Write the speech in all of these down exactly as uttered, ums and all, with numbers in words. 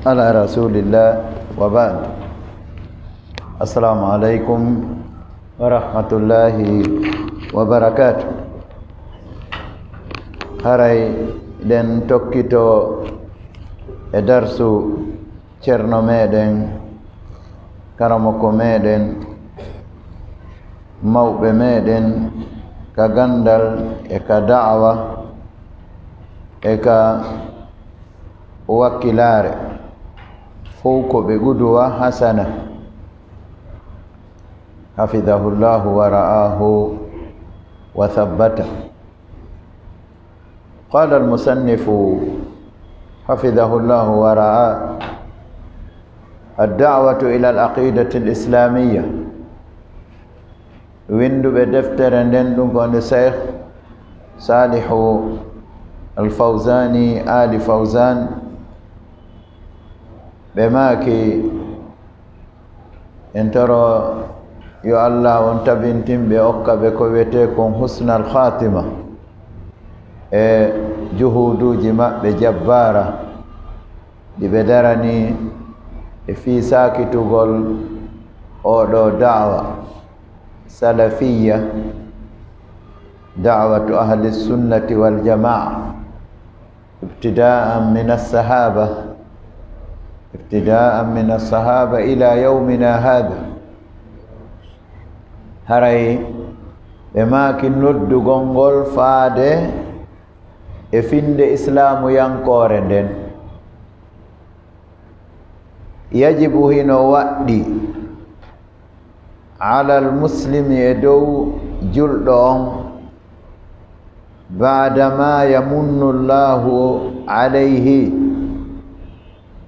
Ala rasulillah wa ba'd. Assalamu alaikum wa rahmatullahi wa barakatuh. Haray ɗen tokkito e darsu ceerno meɗen, karamoko meɗen, mawɓe meɗen ka gandal e ka da'wa e ka wakkilaare, fow ko ɓe guduwa hasana, hafidahullahu wa ra'ahu wa thabbata. قال المصنف حفظه الله ورعاه: الدعوة إلى العقيدة الإسلامية. Winnduɓe deftere nden ɗum ko woni Cheikh Salihu Al Fawzani Ali Fawzan, ɓe maaki, en toro yo Allah on tabintin ɓe, okka ɓe ko wiyetee kon husnal khatima e juhuuduuji maɓɓe jabbaara ɗi ɓe darani e fii saakitugol oo ɗoo da'wa salafiyya, da'watu ahli sunnati wal jamaa. ابتداء من الصحابة، ابتداء من الصحابة إلى يومنا هذا. Haray ɓe maaki noddugol ngol faade e finnde islaamuyankoore nden. Yajibu, hino waɗɗi, alal muslimi, e dow julɗo on, baada ma yamunnu Allahu alayhi,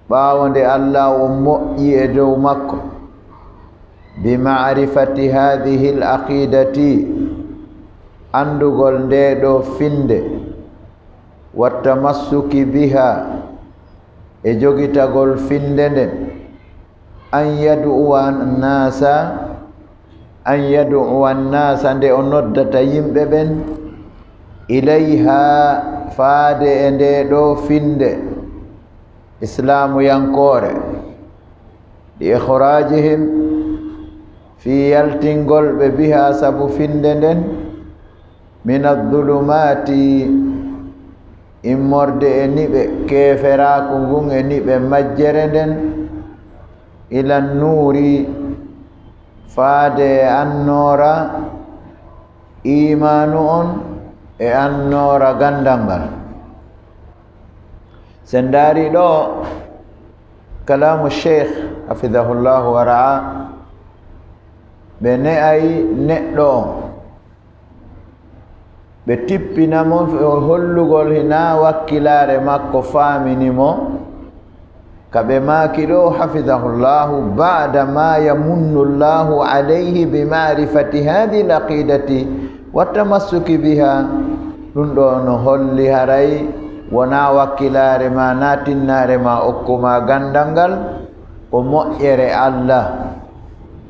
ɓaawo nde Allah on moƴƴi e dow makko, bi ma'rifati hadhihi al aqidati, anndugol ndee ɗoo finnde, wa tamassuki biha, e jogitagol finnde nden, an yad'uwa nnaasa, an yad'uwa nnaasa, nde o noddata yimɓe ɓen, ilayha, faade e ndee ɗoo finnde islaamuyankoore, li ikhraajihim, fii yaltingol ɓe, biha, sabu finnde nden, min adh-dhulumaati, immorde e niɓe keeferaaku ngun e niɓe majjere nden, ila nuuri, faade e annoora iimaanu on e annoora gandal ngal. Sen ndaari ɗoo kalaamu Cheikh, hafidahullahu wa ra'a, ɓe ne'ay neɗɗo on. Ɓe tippina mo hollugol hinaa wakkilaare makko faamini mo, ka ɓe maaki ɗoo, hafidahullahu, ba'da ma yamunnu Allahu alayhi bi ma'rifati hadhihi al-aqidati wa tamassuki biha. Ɗum ɗoo no holli haray wonaa wakkilaare maa, naa tinnaare maa, okku maa gandal ngal, ko moƴƴere Allah.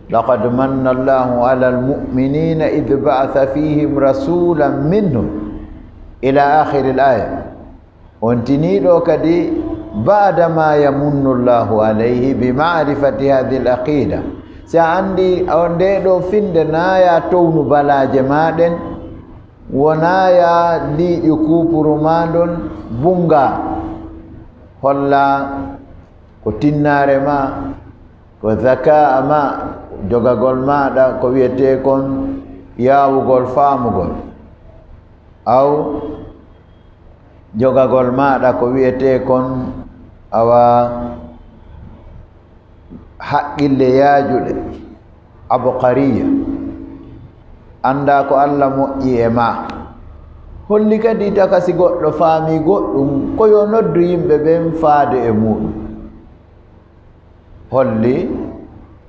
Laqad manna Allahu ala al-mu'minina idh ba'atha fihim rasulan minhum, ila akhiri al-aya. On tinii ɗoo kadi, ba'da ma yamunnu Allahu alayhi bi ma'rifati hadhihi al-aqida. Si a anndi on ndee ɗoo finnde, naa ya townu balaaje maa ɗen, wonaa ya liiƴu kuupuru maa ndon bunngaa, holla ko tinnaare maa, ko zakaa maa, jogagol maaɗa ko wiyetee kon yaawugol faamugol, aw jogagol maaɗa ko wiyetee kon, awa, haqqille yaajuɗe, abqariya. Anndaa ko Allah moƴƴi e maa. Holli kadi taka si goɗɗo faamii goɗɗum, ko yo noddu yimɓe ɓen faade e muuɗum. Holli,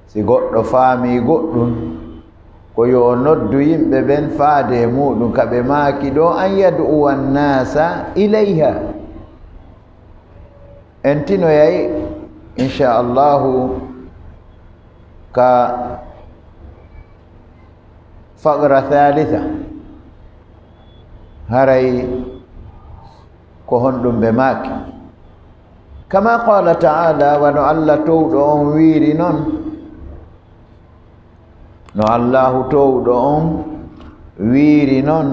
si goɗɗo faamii goɗɗum, ko yo o noddu yimɓe ɓen faade e muuɗum, ka ɓe maaki ɗoo, an yad'uwa nnaasa ilayha. En tinoyay, insha Allahu, ka faqra thalitha, haray ko honɗum ɓe maaki. Kama qala taala, wano Allah towɗo on wiiri non. No Allahu towɗo on wiiri non.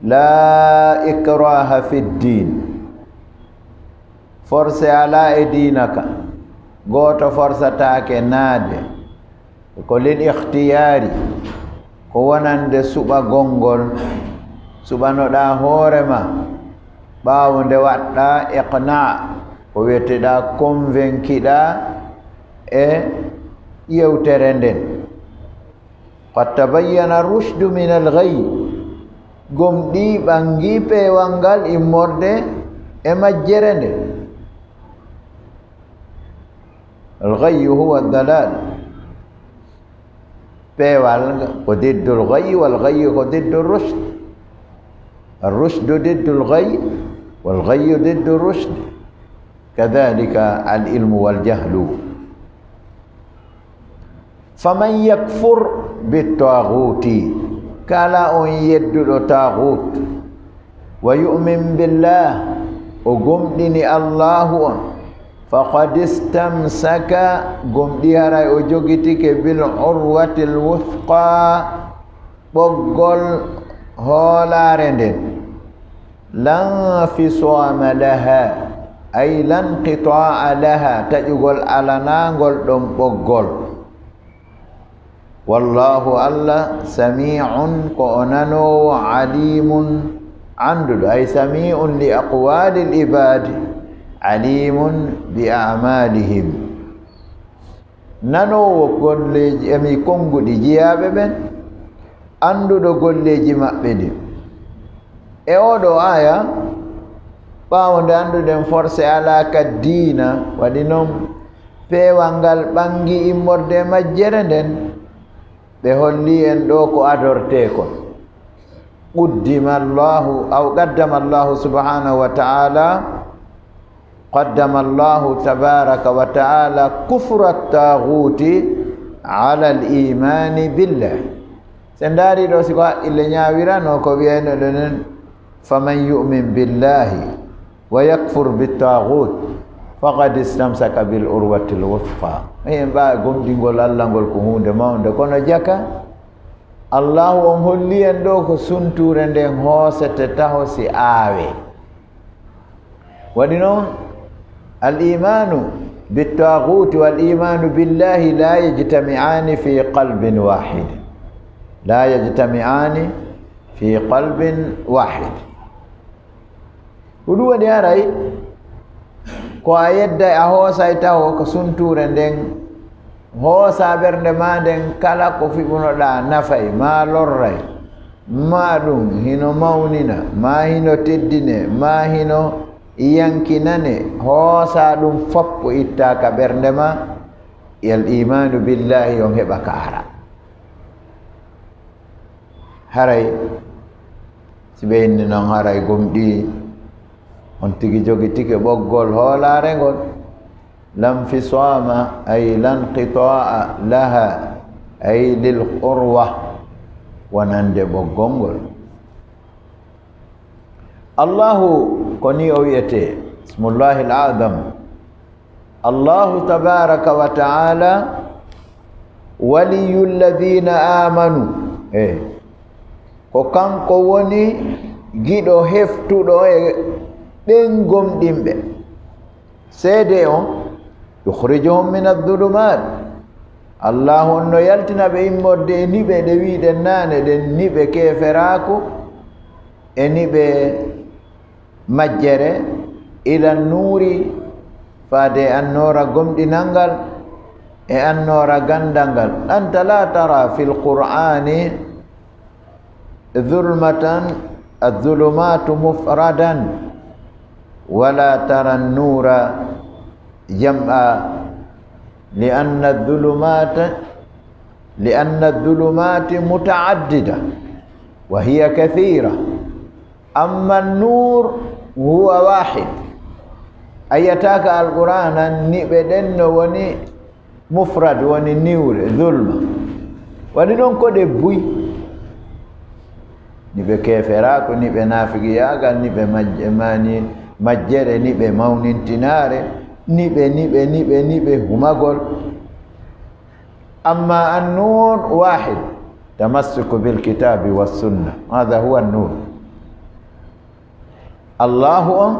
La ikraha fi ddin. Forse ala e diina ka. Gooto forsataake naade. Ko lil ikhtiyari. Ko wonande suɓagol ngol. Suɓanoɗaa hoore ma. Ɓaawo nde waɗɗaa iqna. Ko wiyeteɗaa convaincuɗaa e yewtere nden. Qad tabayyana rushdu min al-ghayy. Gomɗii ɓanngii peewal ngal immorde e majjere nde. Al-ghayyu huwa ad-dalal. Peewal ko diddul ghayy, wal ghayyu ko diddul rushd. Ar-rushdu diddul ghayy, wal ghayyu diddul rushd. Kadhalika al-ilmu wal jahlu. Faman yakfur bittaaguuti, kala on yedduɗo taaguut, wa yu'min billah, o gomɗini Allaahu on, faqad istamsaka, gomɗii haray o jogitike bil urwatil wuthqa, ɓoggol hoolaare nden. Lan fisaama laha, ay lan qitaa laha, taƴugol alanaangol ɗon ɓoggol. Wallahu, Allah, sami'un, ko o nanoowo, alimun, annduɗo, ay sami'un li aqwalil ibad, alimun bi a'malihim. Nanoowo golleeji, emi konnguɗi jiyaaɓe ɓen, annduɗo golleeji maɓɓe ɗin. E oo ɗoo aaya, ɓaawo nde annduɗen forse alaa ka diina, waɗi non peewal ngal ɓanngii immorde e majjere nden, ɓe hollii en ɗoo ko adortee kon. Quddima Allahu, aw qaddama Allahu subhanahu wa ta'ala, qaddama Allahu tabaraka wa ta'ala kufra at-taghuti ala al-imani billah. Si en ndaari ɗoo, si ko haqqille ñaawirano ko wi'ayno ɗo nen, faman yu'min billahi wa yakfur bit-taghut faqad istamsaka bil urwatil wuthqa. Eyen ɓaa gomɗingol Allah ngol ko huunde mawnde, kono jaka Allahu on holli en ɗoo ko suntuure nden hoosete taho si aawee. Waɗi non, al-imanu bit-taghuti wal imanu billahi la yajtami'ani fi qalbin wahid. La yajtami'ani fi qalbin wahid. Ko ɗum waɗi haray ko a yedday, a hoosay taho ko suntuure nden, hoosa ɓernde maa nden kala ko fiɓunoɗaa nafay maa lorray, maa ɗum hino mawnina, maa hino teddine, maa hino yankinane, hoosa ɗum foppo itta ka ɓernde maa, al imanu billahi on heɓa ka ara. Haray, si ɓe inni non, haray gomɗii on tigi jogitike ɓoggol hoolaare ngol, lan fisaama, ay lan qitaa laha, ay lil urwa, wonande ɓoggol ngol. Allahu ko ni o wi'etee, ismullahi al-a'zam. Allahu tabaraka wa ta'ala waliyyu alladhina amanu. Eh, ko kanko woni giɗo heftuɗo e ɓen gomɗinɓe. Seede on, yukhrijuhum min adh-dhulumat. Allahu on no yaltina ɓe immorde e niɓe ɗe wi'uɗen naane ɗen, niɓe keeferaaku e niɓe majjere, ila nuuri, faade e annoora gomɗinal ngal, e annoora ganndal ngal. Anta la tara fil Qur'ani dhulmatan, adh-dhulumatu mufradan, wala tara an-nura jam'a, li anna adh-dhulumata, li anna adh-dhulumati muta'addida, wa hiya kathira. Amma an-nur huwa wahid. A yi'ataa ka Alqur'aana niɓe ɗen no woni mufrad, woni niwre, zulma. Waɗi non ko ɗe buy. Niɓe keeferaaku, niɓe naafiqiyaagal, niɓe majje maani Majjere niɓe mawnintinaare, niɓe, niɓe, niɓe, niɓe humagol. Amma annuur wahid, tamassuku bil kitabi was sunna. Hada huwa annuur. Allahu on,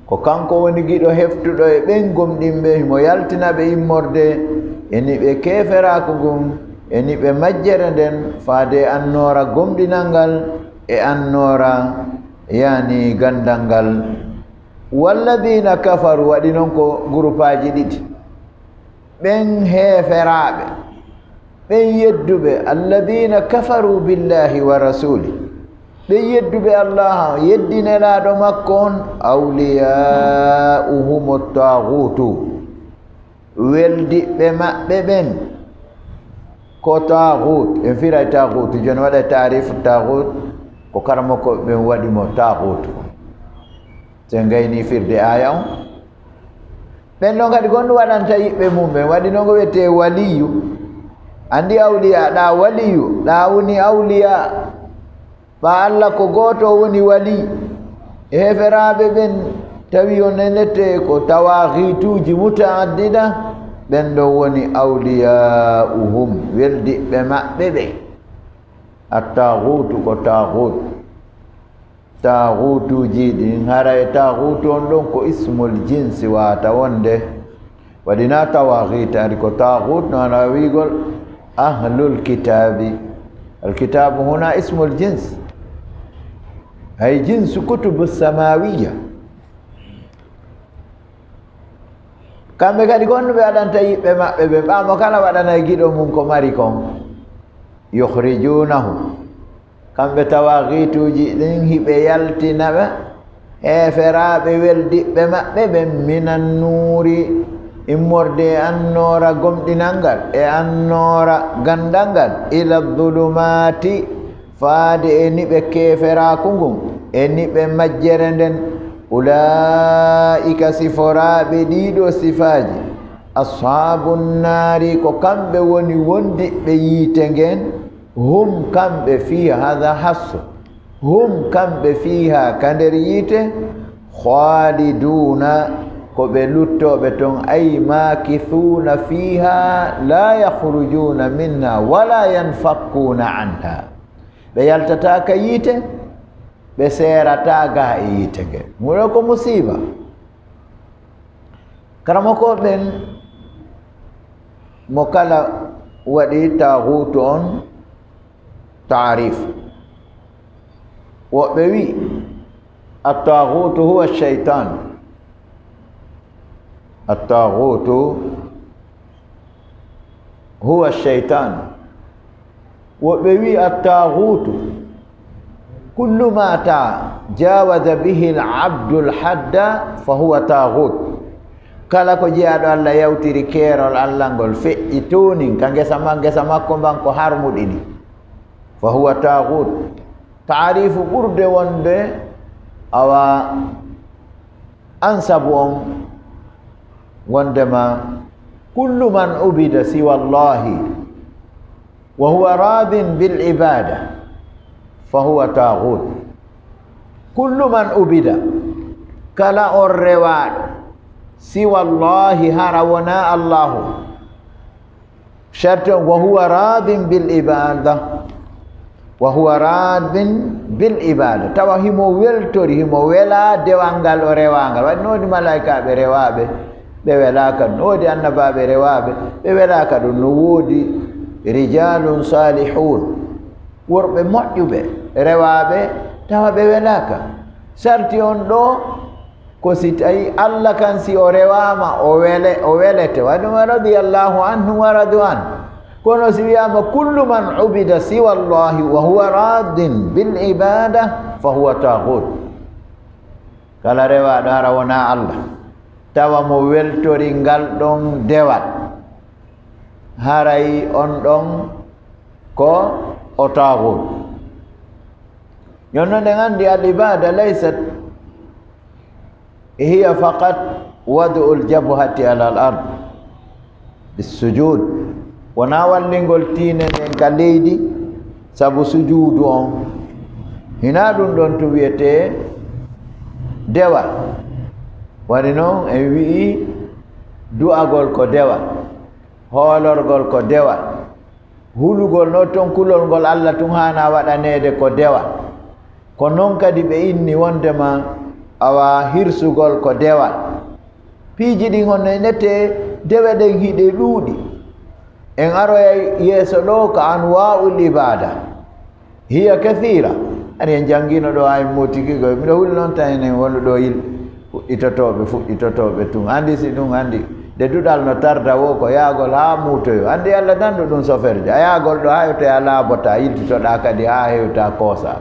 ko kanko woni giɗo heftuɗo e ɓen gomɗinɓe, himo yaltina ɓe immorde e niɓe keeferaaku ngun, e niɓe majjere nden, faade e annoora gomɗinal ngal, e annoora, yani, gandal ngal. Walladina kafaru, waɗi non ko gurupaaji ɗiɗi. Ɓen heeferaaɓe, ɓen yedduɓe, alladina kafaru billahi wa rasuli, ɓen yedduɓe Allah, yeddi Nelaaɗo makko on, awliya'uhumu taaguutu, weldiɓɓe maɓɓe ɓen ko taaguut. En firay taaguutu, jooni waɗay taarifu taaguut, ko karamoko ɓen waɗi mo taaguutu. So en gayni firde aaya on, ɓen ɗon kadi ko honɗum waɗanta yiɓɓe mum ɓen? Waɗi non ko wiyetee waliyu. Anndi awliya, ɗa waliyu, ɗa woni awliya. Ɓa Alla ko gooto woni wali. E heeferaaɓe ɓen tawi on nenete ko tawaaxiituuji mutaaddida, ɓen ɗon woni awliya'uhum, weldiɓɓe maɓɓe ɓe. Attaaxuutu ko taaxuut. Taaxuutuuji ɗin, hara e taaxuutu on ɗon ko ismul jinsi wata wonde. Waɗi na tawaaxiit, ari ko taaxuut, no ana wiigol ahlul kitaabi. Alkitaabu huna ismul jins. Hay jinsu kutubu samawiya. Kamɓe kadi ko honɗum ɓe waɗanta yiɓɓe maɓɓe ɓe? Ɓaamo kala waɗanay giɗo mum ko mari kon. Yukhrijunahum. Kamɓe tawaaxiituuji ɗin hiɓe yaltina ɓe, heeferaaɓe weldiɓɓe maɓɓe ɓen, minan nuuri, immorde e annoora gomɗinal ngal, e annoora gandal ngal, ila dhulumaati, faade e niɓe keeferaaku ngun, e niɓe majjere nden. Ulaa'ika, siforaaɓe ɗiiɗo sifaaji, ashaabun naari, ko kamɓe woni wondiɓɓe yiite ngen. Hum, kamɓe, fiiha, hada hassu. Hum, kamɓe, fiiha, ka nder yiite, khaaliduuna, ko ɓe luttooɓe ton, ay maakithuuna fiiha, laa yakhrujuuna minha, wala yanfakkuuna anha. Ɓe yaltataa ka yiite, ɓe seerataa gaa e yiite nge. Muɗo ko musiiba. Karamoko ɓen mo kala waɗi taaxuutu on taarif. Woɓɓe wi, attaaxuutu huwa shaytan. Attaaxuutu huwa shaytan. Woɓɓe wi attaaxuutu, kullu ma ta jawaza bihi al abdu al hadda fa huwa taaxuut. Kala ko jeyaaɗo Allah yawtiri keerol Allah ngol, feƴƴi toonin ka ngesa ma-, ngesa makko mban ko harmuɗini, fa huwa taaxuut. Taarifu ɓurde wonde awa ansabu on wondema kullu man ubida siwa Allahi wa huwa radin bil ibada fa huwa taaxuut. Kullu man ubida, kala on rewaaɗo, siwa Allahi, hara wona Allahu, sharti on, wa huwa radin bil ibada, wa huwa radin bil ibada, tawa himo weltori, himo wela dewal ngal o rewaa ngal. Waɗi no woodi malaa'ikaaɓe rewaaɓe, ɓe welaaka. No woodi annabaaɓe rewaaɓe, ɓe welaaka. Ɗum no woodi rijalun salihun, worɓe moƴƴuɓe rewaaɓe, tawa ɓe welaaka. Sarti on ɗo ko si tawi Allah kan, si o rewaama, o wele-, o welete. Waɗi ɗum, radiyallahu anhu wa radu an. Kono si wiyaama kullu man ubida siwa Allahi wa huwa radin bil ibada fa huwa taaxuut. Kala rewaaɗo hara wona Allah, tawa mo weltori ngal ɗon dewal, haray on ɗon ko o taaxuut. Jooni non en anndi al ibada laysat hiya faqat wad'u al jabhati ala al ard bis sujud. Wonaa wallingol tiinde nden ka leydi sabu sujuudu on. Hinaa ɗum ɗon tun wiyetee Dewal. Woni noon en wi'i du'agol ko dewal, hoolorgol ko dewal, hulugol no ton kulol ngol Alla tun haana waɗaneede ko dewal. Ko noon kadi ɓe inni wondema awa hirsugol ko dewal. Piiji ɗin on no nete dewe ɗen hiɗe ɗuuɗi. En aroyay yeeso ɗo ka anwa'ul ibada. Hiya kathira. Ani en jangino ɗo ay motiki ko miɗo huli noon tan enen wonu ɗo yil fuɗɗitotooɓe fuɗɗitotooɓe tun. Andi si ɗum andi de duɗal no tarda wo ko yaagol haa muutoyo. Andi Alla tan ɗo ɗum soferjo. A yaagol ɗo haa yoto a laabota yiltitoɗa kadi haa hewta koosa.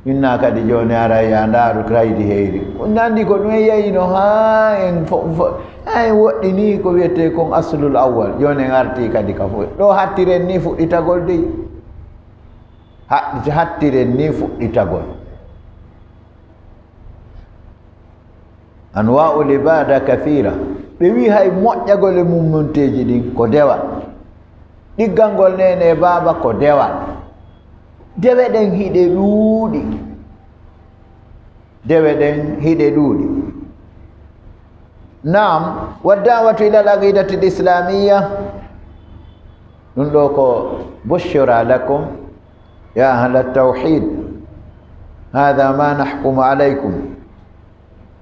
Minna kadi jooni ara ya ndaaru kaydi heyri. Nandi ko ɗum en yayino haa en fo- fo- haa en woɗɗini ko wiyetee kon aslul awwal. Jooni en arti kadi ka fof. Ɗo hattiren ni fuɗɗitagol dey. Haɗ- hattiren ni fuɗɗitagol. Anwa'ul ibada kathira. Ɓe wi hay moƴƴagol e mummunteeji ɗin ko dewal. Ɗiggangol neene e baaba ko dewal. Dewe ɗen hiɗe ɗuuɗi. Dewe ɗen hiɗe ɗuuɗi. Naam, wa da'watu ila al aqidati al islamiyya. Ɗum ɗo ko bushra lakum ya ahla tawhid. Hada ma nahkumu alaykum.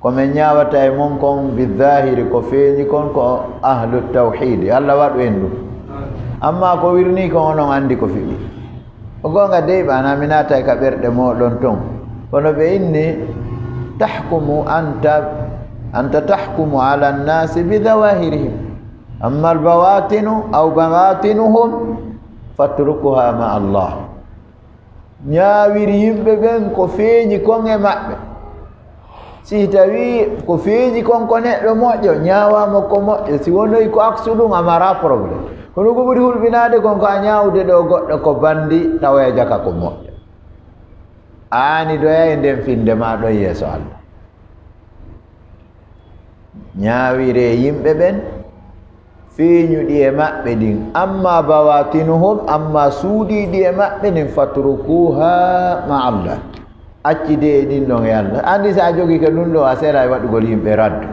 Ko min ñaawata e mon kon bi zahiri ko feeñi kon ko ahlu tawhidi. Alla waɗu en ɗum. Amma ko wirni kon onon andi ko fiɓi. Ko goonga dey ɓana mi naatay ka ɓerɗe moɗon ton. Kono ɓe inni tahkumu anta anta tahkumu ala nnasi bi zawahirihim. Amma al bawatinu aw bawatinuhum fatrukuha ma Allah. Ñaawir yimɓe ɓen ko feeñi kon e maɓɓe. Si tawi ko feeñi kon ko neɗɗo moƴƴo, ñaawamo ko moƴƴo. Si wonoy ko aksu ɗum, a mara problème. Kono ko ɓuri hulɓinaade kon ko a ñaawde ɗo goɗɗo ko bandi tawa e jaka ko moƴƴo. Aani doya e nden finde ma ɗon yeeso Allah. Ñaawiree yimɓe ɓen feeñuɗi e maɓɓe ɗin, amma bawatinuhum, amma suuɗiiɗi e maɓɓe ɗin, fatrukuha ma Allah. Accidee e ɗin ɗon e Allah. Anndi si a jogike ɗum ɗo, a sela e waɗugol yimɓe raddu.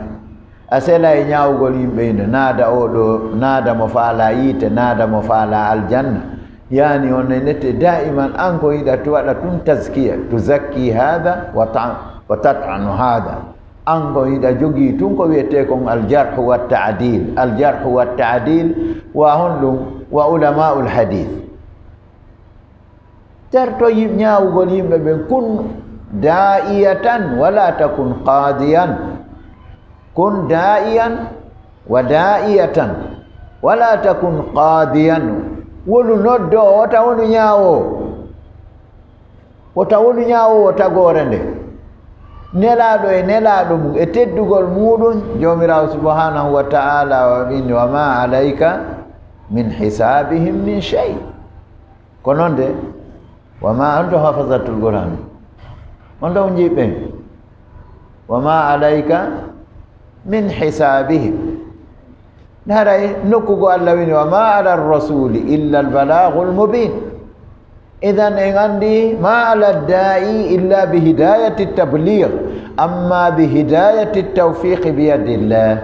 A sela e ñaawugol yimɓe inde, naada oo ɗo, naada mo faala yiite, naada mo faala aljanna. Yaani on e nette daiman an ko yiɗa tu waɗa tun taskiya, tuzakki hada wa ta-, wa tat'anu hada. An ko yiɗa jogii tun ko wiyetee kon aljarhu wa taadil, aljarhu wa taadil wa honɗum wa ulamaul hadith. Terto yim-, ñaawugol yimɓe ɓen, kun daa'iyatan wala takun qaadiyan. Kun daa'iyan wa daa'iyatan wala takun qaadiyan. Wonu noddoowo, wota wonu ñaawoowo. Wota wonu ñaawoowo tagoore nde. Nelaaɗo e nelaaɗo mum e teddugol muuɗum, Joomiraawo subhanahu wa ta'ala o inni, "Wa ma alayka min hisaabihim min shay." Ko noon de, wa ma antum hafazatul Qur'an. On ɗon njiɓɓen. Wa ma alayka min hisaabihim. Haray nokku go Allah wini, "Wa ma ala rasuli illa al balaagul mubin." Idan en anndi, "Ma ala da'i illa bi hidayati tabligh, amma bi hidayati tawfiq bi yadillah."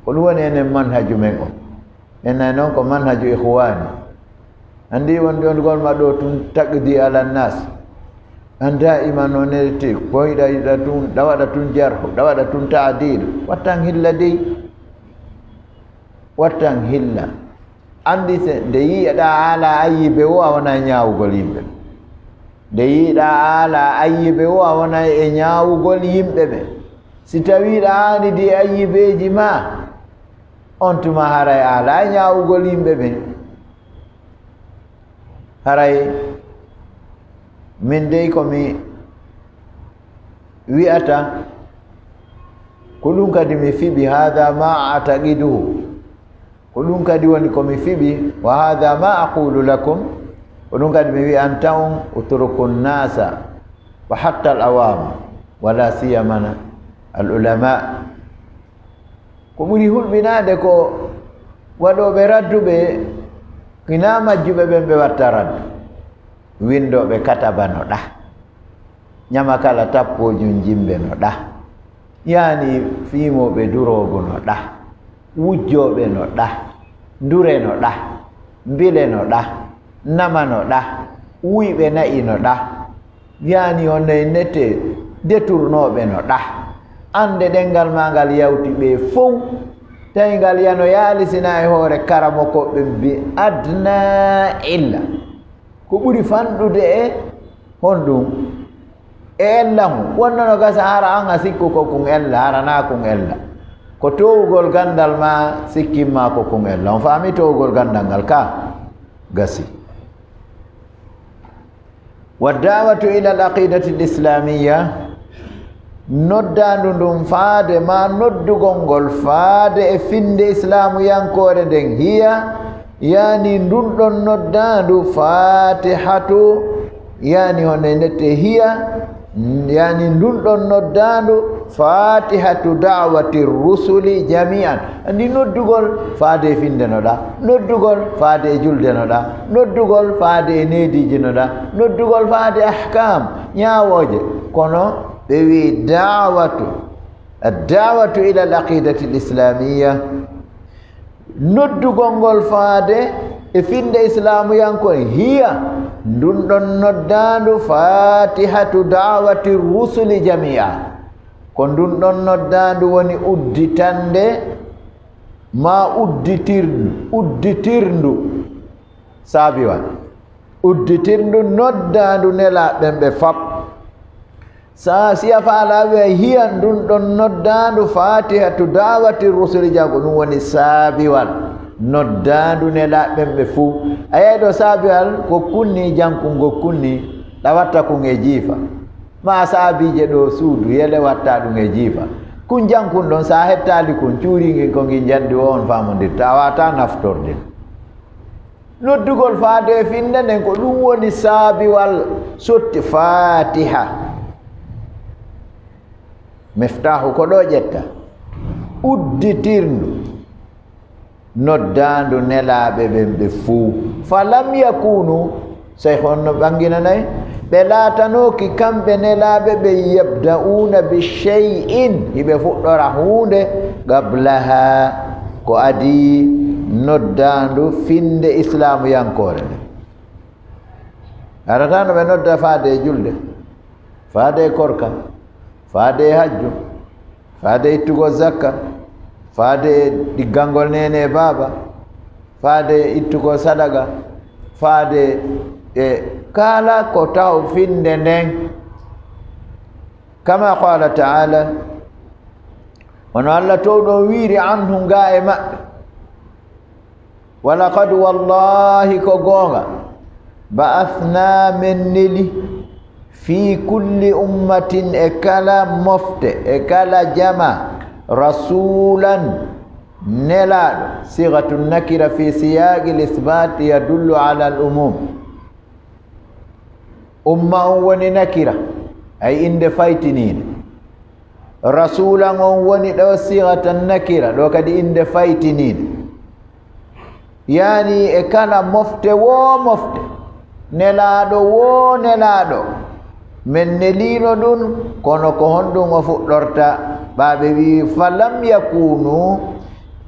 Ko ɗum woni enen manhaju men on. En nay noon ko manhaju ikhwani. Anndi won jongol ma ɗo tun taqdi ala nas. An daiman o nelti, ko yiɗa yiɗa tun, ɗa waɗa tun jarhu, ɗa waɗa tun taadil. Wattan hilla dey. Wattan hilla. Anndi se nde yiɗa haala ayyibe o a wona e ñaawugol yimɓe. Nde yiɗa haala ayyibe o a wona e ñaawugol yimɓe ɓe. Si tawi ɗa aanidi ayyibeeji ma, on tuma haray haala e ñaawugol yimɓe ɓe. Haray min dey ko mi wi'ata, ko ɗum kadi mi fiɓi, hada ma ataqiduhu. Ko ɗum kadi woni ko mi fiɓi, wa hada ma aqulu lakum. Ko ɗum kadi mi wi'anta on, utruku nnasa wa hatta al awama, wala siyama al ulama. Ko ɓuri hulɓinaade ko waɗooɓe radduɓe, hinaa majjuɓe ɓen ɓe watta raddu. Winndooɓe kataba no ɗa. Ñama kala tappoojum jimbe no ɗa. Yani, fiimooɓe duroogu no ɗa, wujjooɓe no ɗa, ndure no ɗa, mbile no ɗa, nama no ɗa, wuyɓe na'i no ɗa. Yani, on e nete deturnooɓe no ɗa. Annde ɗenngal maa ngal yawti ɓe fow. Tawi ngal yano yaali sina e hoore karamokooɓe mbi adna illa. Ko ɓuri fanɗude e honɗum? E ella ngu. Wonno no gasa hara an a sikku ko kun ella, hara na kun ella. Ko towugol ganndal ma sikkin ma ko kun ella. On faami towugol ganndal ngal ka? Gasi. Wa da'watu ila al-aqidati al-islamiyya, noddaandu ndun faade ma noddugol ngol faade e finde islaamuyankoore nden, hiya, yani ndun ɗon noddaandu fatihatu, yani hono e ndette hiya, yani ndun ɗon noddaandu fatihatu da'wati rusuli jami'an. Andi noddugol faade e finde no ɗa, noddugol faade e julde no ɗa, noddugol faade e neediiji no ɗa, noddugol faade ahkam, ñaawooje. Kono ɓe wi da'watu, ad-da'watu ila al-aqidati al-islamiyya, noddugol ngol faade e finde islaamuyanko'en, hiya, ndun ɗon noddaandu fatihatu da'wati rusuli jami'a. Ko ndun ɗon noddaandu woni udditannde ma udditirndu, udditirndu saabiwal. Udditirndu noddaandu nelaaɓe ɓen ɓe fap. Sa siya faala wiya hiya ndun ɗon noddaandu fatihatu da'wati rusuli jango, ɗum woni saabiwal noddaandu nelaaɓe ɓen ɓe fuu. A yiyay ɗo saabiwal ko kunni, jankun go kunni, ɗa watta kun e jiifa. Ma saabiije ɗo suudu, yele watta ɗum e jiifa. Kun jankun ɗon, sa hettaali kun, cuuringin ko ngin jandi o on faamondirta, a wata naftorde. Noddugol faade e finde nden ko ɗum woni saabiwal sotti fatiha. Miftaahu ko ɗo ƴetta. Udditirndu noddaandu nelaaɓe ɓen ɓe fuu. Falam yakunu, Seyhu on no ɓanginanay, ɓe laatanooki kamɓe nelaaɓe ɓe yabda'una bi shay'in, hiɓe fuɗɗora huunde, qablaha, ko adii noddaandu finde islaamuyankoore nde. Arata no ɓe nodda faade e julde, faade e korka, faade e hajju, faade ittugol zakka, faade ɗiggangol neene e baaba, faade ittugol sadaga, faade e kala ko taw finde nden. Kama qala ta'ala, wano Allah towɗo wiiri anhum ga e maɓɓe. Walaqad, wallahi ko goonga, ba'athna, men neli, fi kulli ummatin, e kala mofte, e kala jama, rasulan, nelaaɗo. Sigatu nakira fi siyaqi l-isbat yadullu ala al-umum. Umma on woni nakira, ay innde faytiniinde. Rasulan on woni ɗo sigatan nakira, ɗo kadi innde faytiniinde. Yani e kala mofte woo mofte, nelaaɗo woo nelaaɗo, men neliino ɗum, kono ko honɗum o fuɗɗorta? Ɓaaɓe wi'i, "Falam yakunu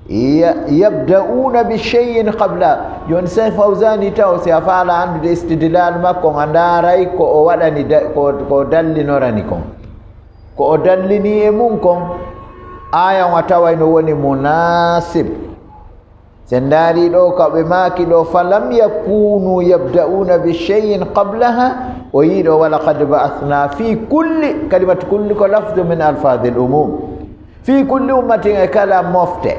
ya-, yabda'una bi shay'in qabla." Jooni Sey Fawzani taw, si a faala anndude istidlal makko, a ndaaray ko o waɗani da-, ko, ko o dallinorani kon. Ko o dallini e mum kon, aaya on a taway no woni munasib. Si en ndaari ɗo ka ɓe maaki ɗo, "Falam yakunu yabda'una bi shay'in qablaha," o yii ɗo, "Walaqad ba'athna fi kulli," kalimatu kulli ko lafdu min alfadil umum. "Fi kulli ummatin," e kala mofte,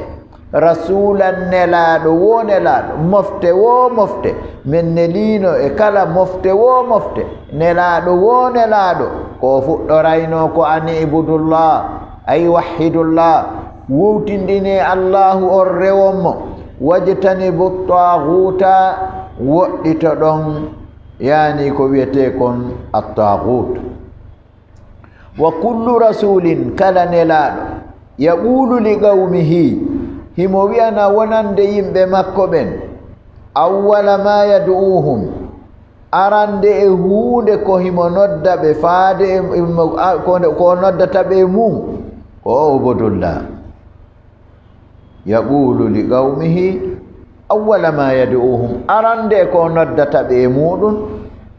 "rasulan," nelaaɗo woo nelaaɗo, mofte woo mofte, men neliino e kala mofte woo mofte, nelaaɗo woo nelaaɗo, ko o fuɗɗorayno ko an ibudullah, ay wahhidullah, wowtindine Allahu on rewon mo, wajtanibu taaguuta, woɗɗitoɗon, yani ko wiyetee kon at-taaguut. Wa kullu rasulin, kala nelaaɗo, yaqulu li qawmihi, himo wi'ana wonande yimɓe makko ɓen, awwala ma yad'uhum, arande e huunde ko himo nodda ɓe faade e, e mo-, a-, ko nde, ko noddata ɓe e mum. Ko o ubudullah. Yaqulu li qawmihi awwala ma yad'uhum, arande ko noddata ɓe e muɗum,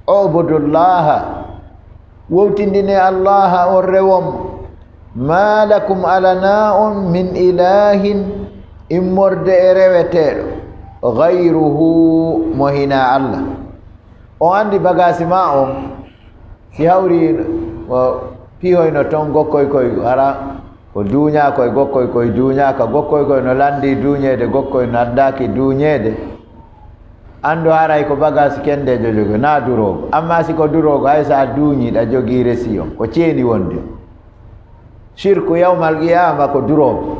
ubudullaha, wowtindine Allaha on rewon, ma lakum, alana on, min ilahin, immorde e reweteeɗo, ghayruhu, mo hina Allah. On anndi bagaasi ma on, si hawri o pihoyno toon gokkoy koy, hara ko duuñaa koy gokkoy koy duuñaaka, gokkoy koy no lanndi duuñeede, gokkoy no anndaaki duuñeede. Anndu haray ko bagaasi kenndeejo jogo, naa duroogo. Amma si ko duroogo, hay so a duuñii, ɗa jogii resi on, ko ceeni wonde. Shirku yawmal qiyaama ko duroogo.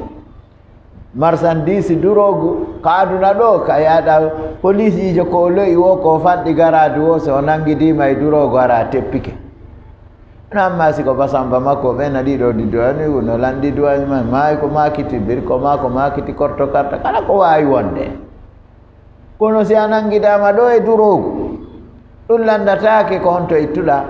Marsandiisi duroogu ka aduna ɗo, ka yaada poliisiijo ko o lo'i wo, ko fanɗi garaadu wo, so o nanngidiima e duroogu, hara a teppike. No amma si ko basamba makko, ɓen na ɗiɗo ɗiɗo, ani no lanndi duwaaji ma, maayi ko maakiti, birko maa ko maakiti, korto karta, kala ko waawi wonde. Kono si a nanngidaama ɗo e duroogu, ɗum lanndataake ko honto ittuɗaa.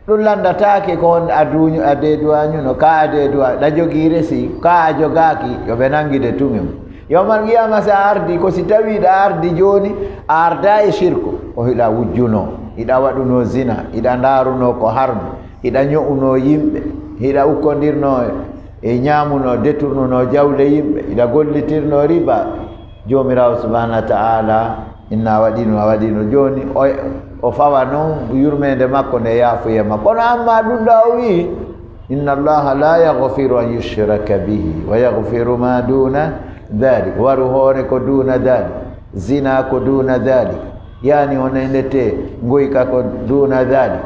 Ɗum lanndataake ko on a duuñu, a deeduwaañuno, ka a deeduwa, ɗa jogii resi, ka a jogaaki, yo ɓe nanngide tumi mum. Yawmal qiyaama, si a ardi, ko si tawii ɗa ardi jooni, a ardaa e shirku, ko hiɗa wujjunoo, hiɗa waɗunoo zina, hiɗa ndaarunoo ko harmi, hiɗa ño'unoo yimɓe, hiɗa ukkondirnoo e ñaamunoo, deturnunoo jawle yimɓe, hiɗa gollitirnoo riba, Joomiraawo subhaanahu wa ta'aala, inna a waɗiino, a waɗiino. Jooni o, o fawa noon yurmeende makko nde yaafuye makko. Kono amma ɗum ɗo o wi'i, inna Allaha la yaghfiru an yushraka bihi wa yaghfiru ma duna dhalik. Waru hoore ko duna dhalik. Zina ko duna dhalik. Yani o nendete ngoyka ko duna dhalik.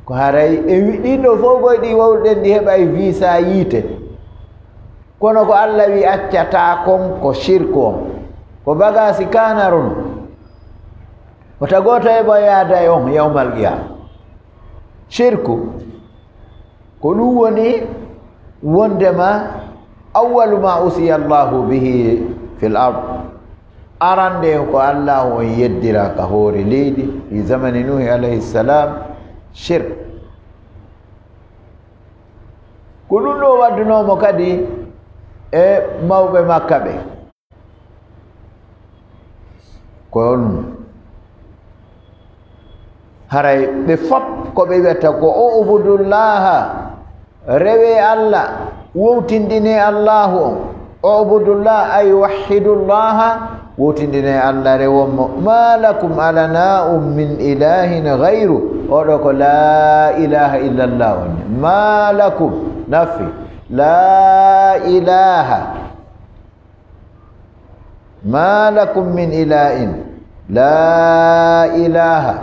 Ko haray e wi-, ɗiɗo fof goy ɗi wawɗen ɗi heɓa e visa yiite. Kono ko Allah wi accataa kon ko shirku on. Ko bagaasi kaanaron. Wota gooto heɓa yaada e on yawmal qiyaama. Shirku, ko ɗum woni wondema awwalu ma usiya Allahu bihi fil ard. Arande ko Allah on yeddira ka hoore leydi, fi zamani Nuhi alayhi salam, shirk. Ko ɗum ɗo waddunoo mo kadi e mawɓe Makka ɓe. Ko on haray ɓe fop ko ɓe wiyata ko o ubudullaha, rewe Allah, wowtindine Allahu on. O ubudullah ay wahhidullaha, wowtindine Allah, rewon mo. Ma lakum, alana on, min ilahin ghayru. Oɗo ko la ilaha illallah on. Ma lakum, nafi. La ilaha. Ma lakum min ilahin. La ilaha.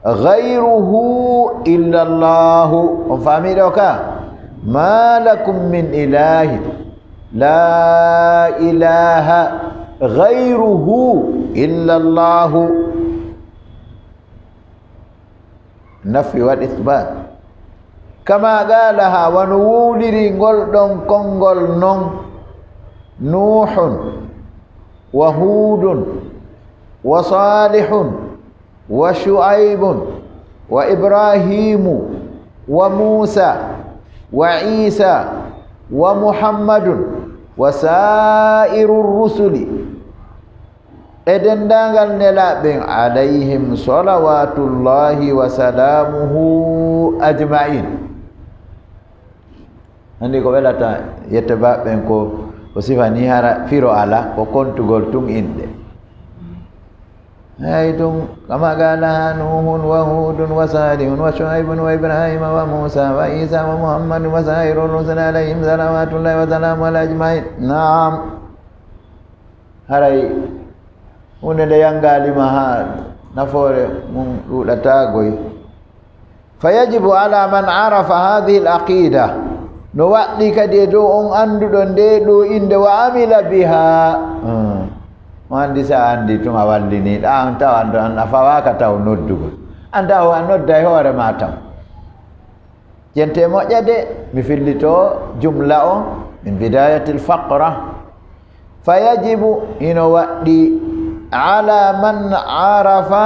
Ghayruhu illa Allahu. On faami ɗo ka? Ma lakum min ilahin. La ilaha ghayruhu illa Allahu. Nafi wal ithbat. Kama qalaha, wano wowliri ngol ɗon konngol non, Nuhun, wa Hudun, wa Salihun, wa Shu'aibun, wa Ibrahimu, wa Musa, wa Isa, wa Muhammadun, wa sa'iru rusuli. E denndaangal nelaaɓe ɓen, alayhim salawatullahi wa salamuhu ajma'in. Anndi ko welata yettoɓe ɓen ko, ko sifa ni hara firo ala, ko kontugol tun inɗe. Hay tun, kama qalaha Nuhun wa Hudun wa Salihun wa Shu'aibun wa Ibrahima wa Musa wa Isa wa Muhammadun wa sa'iru rusuli alayhim salawatullahi wa salamuhu ajma'in. Naam. Haray huunde nde yanngaali ma haa nafoore mum ɗuuɗataa goy. Fa yajibu ala man arafa hadhihi al aqida, no waɗɗi kadi e dow on annduɗo nde ɗo innde, wa amila biha. Hmm. Mo anndi, si a anndi tun a wallini, ɗa an taw an, an a fawaaka taw noddugol. An taw a nodday hoore ma taw. Jente moƴƴa de, mi fillito jumla o min bidayatil faqra. Fa yajibu, hino waɗɗi, ala man arafa,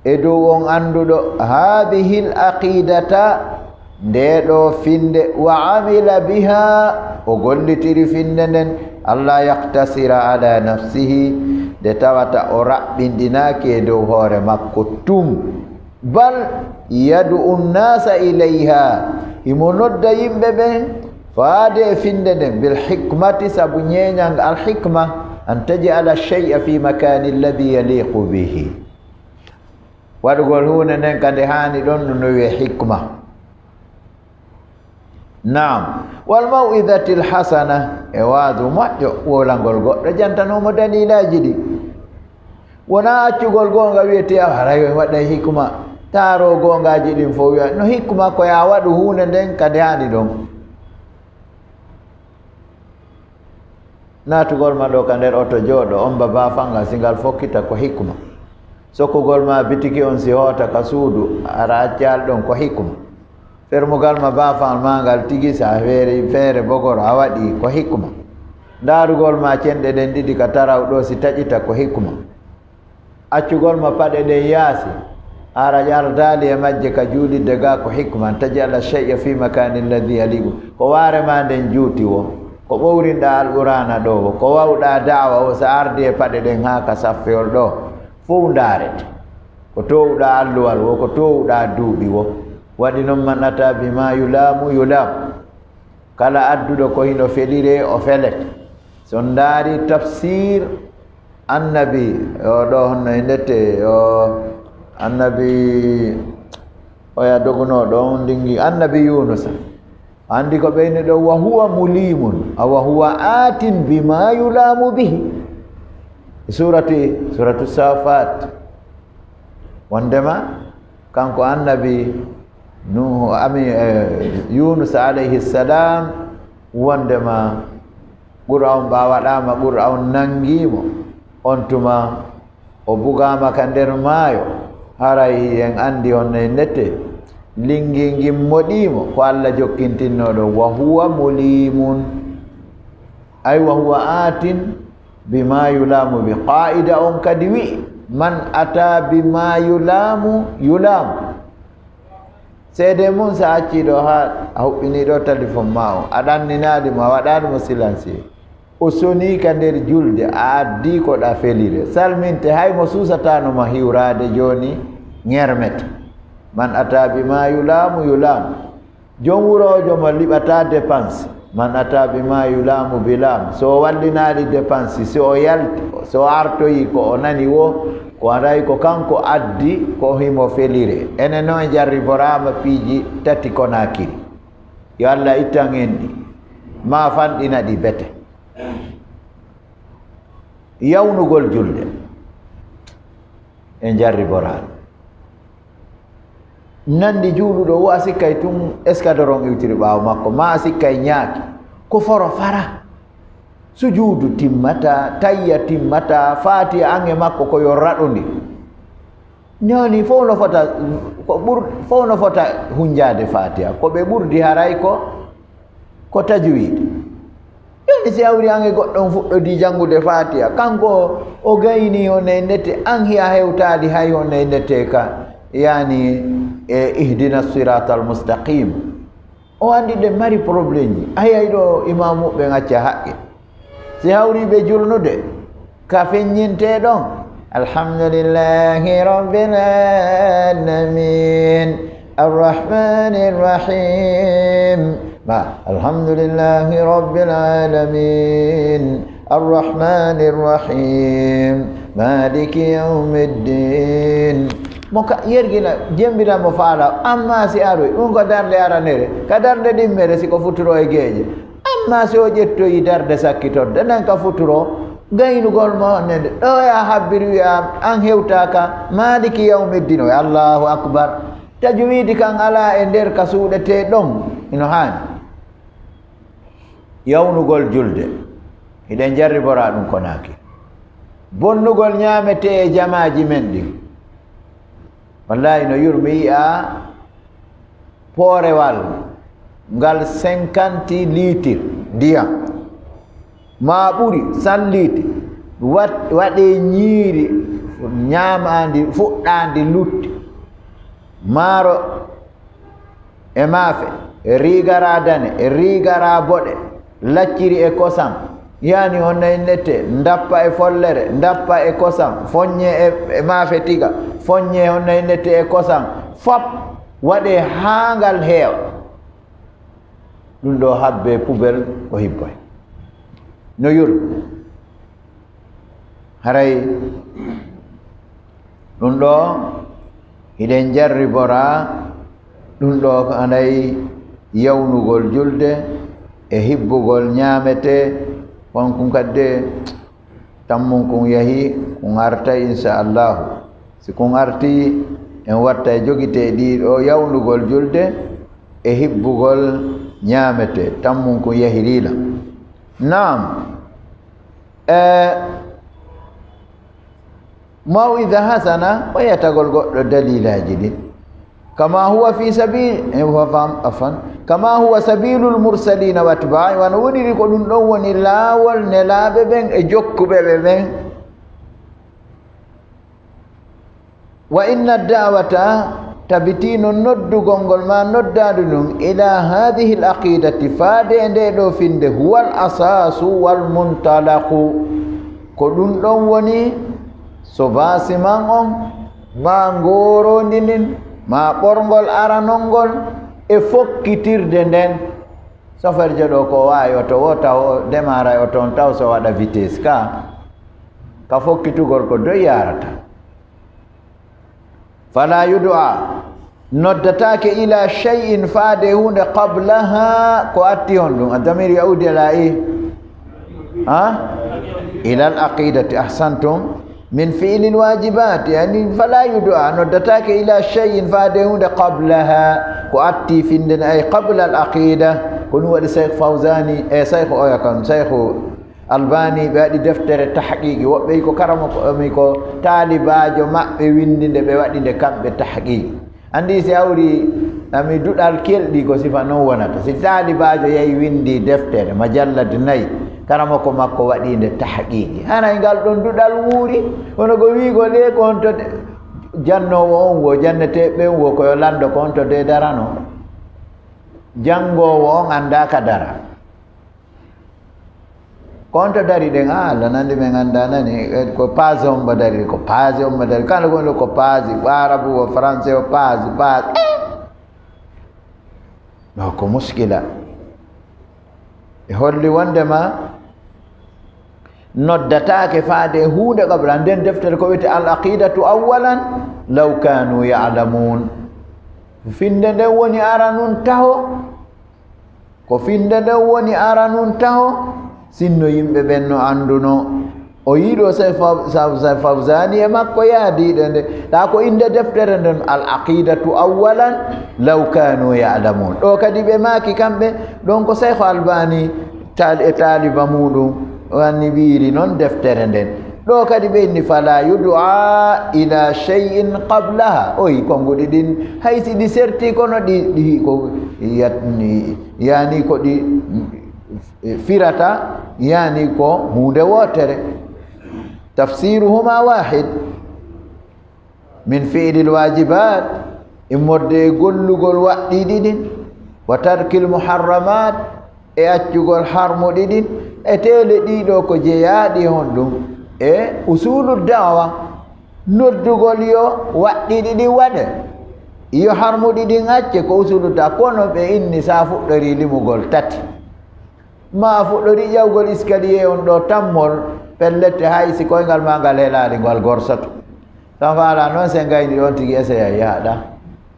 e dow on annduɗo, hadihil aqidata, Nde ɗo finde, wa amila biha, o gollitiri finde nden, alla yaqtasira ala nafsihi, nde tawata o raɓɓindinaki e dow hoore makko tum. Bal yad'u nnasa ilayha, himo nodda yimɓe ɓen faade e finde nden, bil hikmati, sabu ñeeñal, al hikma, an taj'ala shay'a fi makani alladhi yaliqu bihi. Waɗugol huunde nden ka nde haani ɗon, ɗum no wi'ee hikma. Naam. Wal maw'izatil hasana, e waazu moƴƴo, wowlangol goɗɗo, jantanoomo daliilaaji ɗi. Wonaa accugol goonga wi'etee, "A haray o waɗay hikma." Taaroo goongaaji ɗin fof wi'a, "No hikma ko yaa waɗu huunde nden ka nde haani ɗon." Naatugol ma ɗo ka nder oto jooɗo, on ba baafal ngal, si ngal fokkita, ko hikma. Sokkugol ma bitiki on si hoota ka suudu, ara accal ɗon, ko hikma. Fermugal ma baafal ma ngal tigi, sa feere, feere bogoro a waɗi, ko hikma. Ndaarugol ma cenɗe ɗen ɗiɗi ka taraw ɗo, si taƴita, ko hikma. Accugol ma paɗe ɗen yaasi, hara ƴardaali e majje ka juulidde ga, ko hikma. An taj'ala shay'a fi makani alladhi yaliqu. Ko waare ma nden juuti wo, ko ɓowrinɗaa Alqur'aana ɗo wo, ko wawɗaa da'wa wo, sa ardi e paɗe ɗen haa ka saffewol ɗo, fow ndaarete. Ko towuɗaa alluwal wo, ko towuɗaa duuɓi wo. Waɗi non, man ata bima yulamu yulam. Kala adduɗo ko hino feliree, o felete. Si on ndaari tafsir annabi, o ɗo honno e ndette, o annabi, oya dogunoo ɗo, on ndingi annabi Yunusa. Andi ko ɓeyni ɗo, wa huwa mulimun, a wa huwa atin bima yulamu bihi. Surati, suratu Safat. Wondema, kanko annabi Nuhu, ami, eh, Yunus alayhi salam, wondema Qur'an ba waɗaama, Qur'an nangiimo. On tuma o bugaama ka nder maayo. Haray en andi honno e ndette. Lingi ngin moɗiimo, ko Alla jokkintinno ɗo. Wa huwa mulimun. Ay wa huwa atin bima yulamu bi. Qaa'ida on kadi wi'i, man ata bima yulamu, yulamu. Seede mun sa accii ɗo haa a huɓɓinii ɗo telefon ma on, a ɗanninaali mo, a waɗaali mo silencieux. O sonii ka nder julde, a addii ko ɗa felire. Salminte, hay mo suusataano ma hiwraade jooni, ŋermete. Man ata bima yulamu, yulamu. Jom wuroojo mo liɓataa dépense. Man ata bima yulamu bilam. So o wallinaali dépense, si o yalti, so o artoyi ko o nani wo, ko haray ko kanko addi, ko himo felire. Enen non en jarriboraama piiji tati Konaakiri. Yo Alla ittan en ɗi. Ma fanɗina ɗi bete. Yawnugol julde. En jarriboraali. Nandi juuluɗo wo a sikkay tun escadron iwtiri ɓaawo makko, ma a sikkay ñaaki. Ko foro fara. Sujuudu timmata, tayya timmata, faatiya an e makko ko yo raɗondi. Noni fow no fota, ko ɓur-, fow no fota hunjaade faatiya. Ko ɓe ɓurdi haray ko, ko tajwid. Jooni si hawri an e goɗɗo on fuɗɗodii janngude faatiya, kanko o gayni on e ndete, an hiya hewtaali hay on e ndete ka, yani, e ihdina siratal mustaqim. O andi ɗen mari problème ji. Ayay ɗo imaamu ɓen acca haqqe. Si hawri ɓe julnude, ka feññinte ɗon. Alhamdulillahi rabbil alamin. Arrahmanir rahim. Ma, alhamdulillahi rabbil alamin. Arrahmanir rahim. Maliki yawmiddin. Mo ka yergina, jembina mo faala. Amma si aroy, ɗum ko darnde aranere. Ka darnde ɗimmere, si ko futuro e geeƴe. Amma si o ƴettoyi darnde sakkitorde, nden ka futuro, gaynugol mo nende. Ɗo ya habbiri wi'a, an hewtaka, maliki yawmiddin, o Allahu akbar. Tajwidi kan ala e nder ka suuɗete ɗon, ino haani. Yawnugol julde, hiɗen jarribora ɗum Konaaki. Bonnugol ñaamete e jamaaji men ɗin. Wallahi no yurmi yi'a poorewal ngal cinquante litre ndiyam. Ma ɓuri cent litre. Wat-, waɗe ñiiri ñaamaandi, fuɗɗaandi lutti. Maaro e maafe, riga ra dane, riga ra boɗe, lacciri e kosam, yani honna innete, ndappa e follere, ndappa e kosam, foññe e, e maafe tiga, foññe honna innete e kosam, fop waɗe haa ngal heewa. Ɗum ɗo habbe poubelle o hibboy. No yuru. Haray ɗum ɗo hiɗen jarribora, ɗum ɗo ko anay yawnugol julde e hibbugol ñaamete, on kun kadde tammun kun yahi, kun artay inchallahu. Si kun arti, en wattay jogite ɗi ɗo yawnugol julde e hibbugol ñaamete, tammun kun yahirila. Naam. E, maw'ida hasana, o yetagol goɗɗo daliilaaji ɗin. Kama huwa fi sabil, e, wa fam, afan. Kama huwa sabilul mursalina wa atba'i, wano woniri ko ɗum ɗon woni laawol nelaaɓe ɓen e jokkuɓe ɓe ɓen. Wa inna da'wata, tabiti non noddugol ngol ma noddaadu ɗum, ila hadhihi al aqidati, faade e nde ɗo finde, huwa al asasu wal muntalaqu. Ko ɗum ɗon woni so basiman on, ma ngorondinin, ma ɓorngol aranol ngol, e fokkitirde nden. Soferjo ɗo ko waawi oto wo taw, o demara e oto on taw so waɗa vitesse ka, ka fokkitugol ko doy yarata. Fala yud'a, noddataake ila shay'in, faade huunde, qablaha, ko atti on ɗum. Adamir yaudi ala i. Ha? Ila al aqidati, ahsantum. Min fi'li al wajibat, yani, fala yud'a, noddataake ila shay'in, faade huunde, qablaha, ko atti finde, ay qabla al aqida. Ko ɗum waɗi Cheikh Fawzani, e Cheikh oya kan, Cheikh Albani, ɓe waɗi deftere tahqiqi. Woɓɓe ko karamoko, mi ko taalibaajo maɓɓe windi nde, ɓe waɗi nde kamɓe tahqiqi. Anndi si hawri ami duɗal kelɗi ko sifa non wonata. Si taalibaajo yahi windi deftere, majallad nayi, karamoko makko waɗi nde tahqiqi. Hanay ngal ɗon duɗal wuuri, kono ko wiigo ɗe ko on to de-, jannoowo on wo, janneteeɓe ɓen wo, ko yo lanndo ko on to de darano. Janngoowo on anndaa ka dara. Ko on to dari ɗen, a, Allah nandi men annda nani, eh, ko page on mbo dari, ko page on mbo dari. Kala ko woni ko page, ko arabu, ko français, ko page, page. Eh! Ɗo ko muskila. E holli wondema noddataake faade e huunde qabla. Nden deftere ko wiyete Al Aqidatu Awwalan, law kanu ya'lamun. Finde nden woni aranun taho. Ko finde nden woni aranun taho, sinno yimɓe ɓen no annduno. O yiɗo Say Fa-, Sa-, Say Fawzani e makko yaadiiɗe nde. Ɗa ko innde deftere nden, Al Aqidatu Awwalan, law kanu ya'lamun. Ɗo kadi ɓe maaki kamɓe, ɗon ko Cheikh Albani taal-, e taaliba muɗum, wanni wiiri non deftere nden. Ɗo kadi ɓe inni, fala yud'a ila shay'in qablaha. Oyi, konnguɗi ɗin, hay si ɗi serti, kono ɗi, ɗi ko yat-, yani ko ɗi firata, yani ko huunde wootere. Tafsiruhuma wahid. Min fi'lil waajibaat, immorde e gollugol waɗɗiiɗi ɗin, wa tarkil muharramaat, e accugol harmuɗi ɗin, e teele ɗiɗo ko jeyaaɗi honɗum e usuulu da'wa, noddugol yo waɗɗiiɗi ɗin waɗe, yo harmuɗi ɗin acce, ko usuulu da'wa, kono ɓe inni sa fuɗɗori limugol tati. Ma a fuɗɗori ƴawgol escalier on ɗo tammol, pellette hay si koyngal ma ngal helaali ngal gorsoto. Tan faala noon si en ngayni ɗon tigi eseyay yahɗa.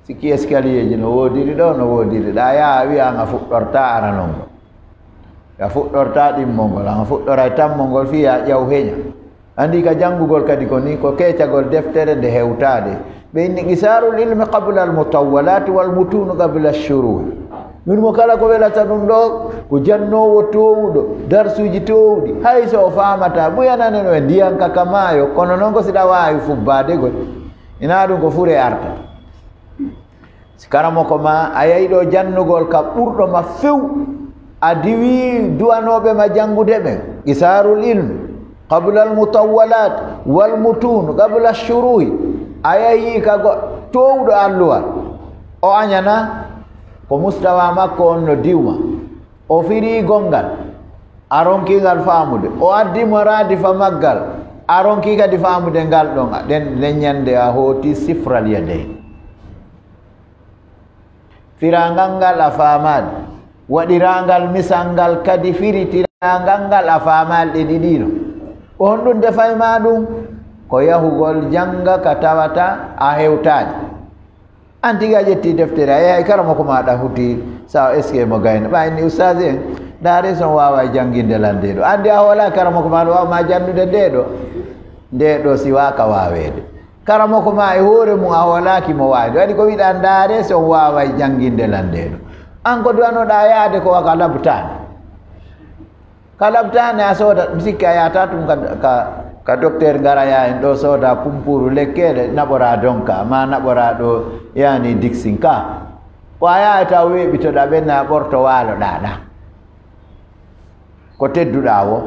Sikki escalier ji no woodiri ɗo, no woodiri ɗa, yaha a wiya an a fuɗɗorta aranol ngol. A fuɗɗorta ɗimmol ngol, an a fuɗɗoray tammol ngol fii a ƴaw heña. Anndi ka janngugol kadi ko ni, ko keecagol deftere nde hewtaade. Ɓe inni qisaarul ilmi qabla al mutawwalaati wal mutuunu qabla shuruuhi. Min mo kala ko welata ɗum ɗo, ko jannoowo toowuɗo, darsuuji toowuɗi, hay so o faamata, muyanane no e ndiyanka ka maayo, kono noon ko siɗa waawi fubbaade goy. Ina ɗum ko fure arta. Si karamoko ma, a yahi ɗo jannugol ka ɓurɗo ma few, a diwi duwanooɓe ma janngude ɓen, qisaarul ilmi, qabla al mutawwalaat, wal mutuun, qabla shuruuhi, a yahi ka go-, toowɗo alluwa, o añana, Ko mustawa makko on no diwma. O firii gonngal, a ronkii ngal faamude. O addi muraadi fa maggal, a ronkii kadi faamude ngal ɗon. Ɗen, nden ñannde a hooti sifral yadayn. Firaangal ngal a faamaali. Waɗiraangal misal ngal kadi firitirangal ngal a faamaali ɗe ɗiɗi ɗo. Ko honɗum tefay ma ɗum? Ko yahugol jannga ka tawata a hewtaali. An tigi a ƴetti deftere, a yahi karamoko maɗa huti, sa o eski e mo gayna. Ɓay ni ustaas en, ndaare son waaway jannginde lan nde ɗo. Anndi a hoolaaki karamoko maɗa waawa ma janndude nde ɗo. Nde ɗo siwaaka waaweede. Karamoko ma e hoore mum a hoolaaki mo waawi. Waɗi ko wiɗa ndaare son waaway jannginde lan nde ɗo. An ko duwanoɗa yaade ko waka labtaani. Ka labtaani a sooda, mi sikki a yahata tun ka, ka, ka docteur ngaraya en ɗo sooda pumpuru lekkeele naɓora donka, ma naɓora ɗo yani diksin ka. Ko a yaha taw weeɓitoɗa ɓenna a ɓorto waaloɗa ɗa. Ko tedduɗa wo.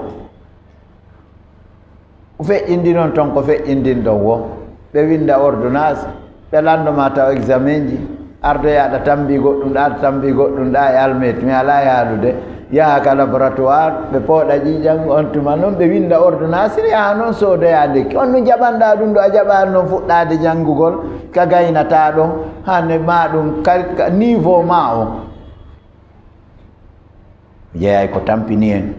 Feƴƴindi noon ton ko feƴƴindin ɗon wo. Ɓe winnda ordonnance, ɓe lanndo ma taw examen ji, ardoya aɗa tambi goɗɗum ɗa, aɗa tambi goɗɗum ɗa e almet, mi alaa e haalude. Yaha ka laboratoire, ɓe pooɗa ƴiiƴam, on tuma noon ɓe winnda ordonnance, yaha noon soodoya lekki. On ɗum jaɓanɗa ɗum ɗo, a jaɓaani noon fuɗɗaade janngugol, ka gaynata ɗon, hande ma ɗum, ka, ka niveau ma o. Jeyaay ko tampini en.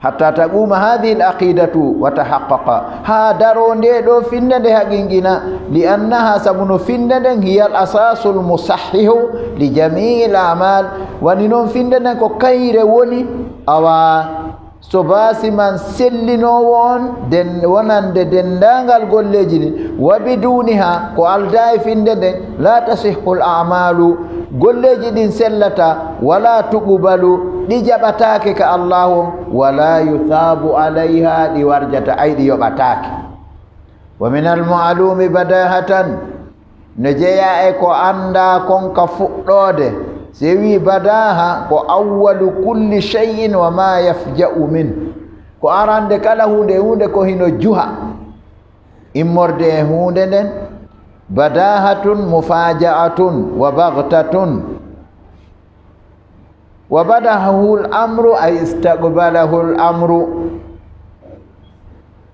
Hatta taquuma hadhihi al-aqidatu wa tahaqqaqa. Haa daroo nde ɗo finnde nde haqiiqina, li annaha, sabu no finnde nden, hiya al-asasu al-musahhihu li jami'i al-a'mal. Woni noon finnde nden ko kayre woni, awa, sobaasi man sellinoowo on den, wonande denndaangal golleeji ɗin. Wa biduniha, ko aldaa e finnde nden, la tasihhu al-a'malu. Golleeji ɗin sellata, wala tuqbalu, ɗi jaɓataake ka Allaahu on, wala yuthabu alayha, ɗi warjata, ay, ɗi yoɓataake. Wa min al-ma'lumi badahatan, no jeyaa e ko anndaa kon ka fuɗɗoode, si wii badaha ko awwalu kulli shay'in wa ma yafja'u min. Ko arande kala huunde, huunde ko hino juha. Immorde e huunde nden, badahatun mufaja'atun wa baghtatun. Wa badahahul amru ay istaqbalahul amru.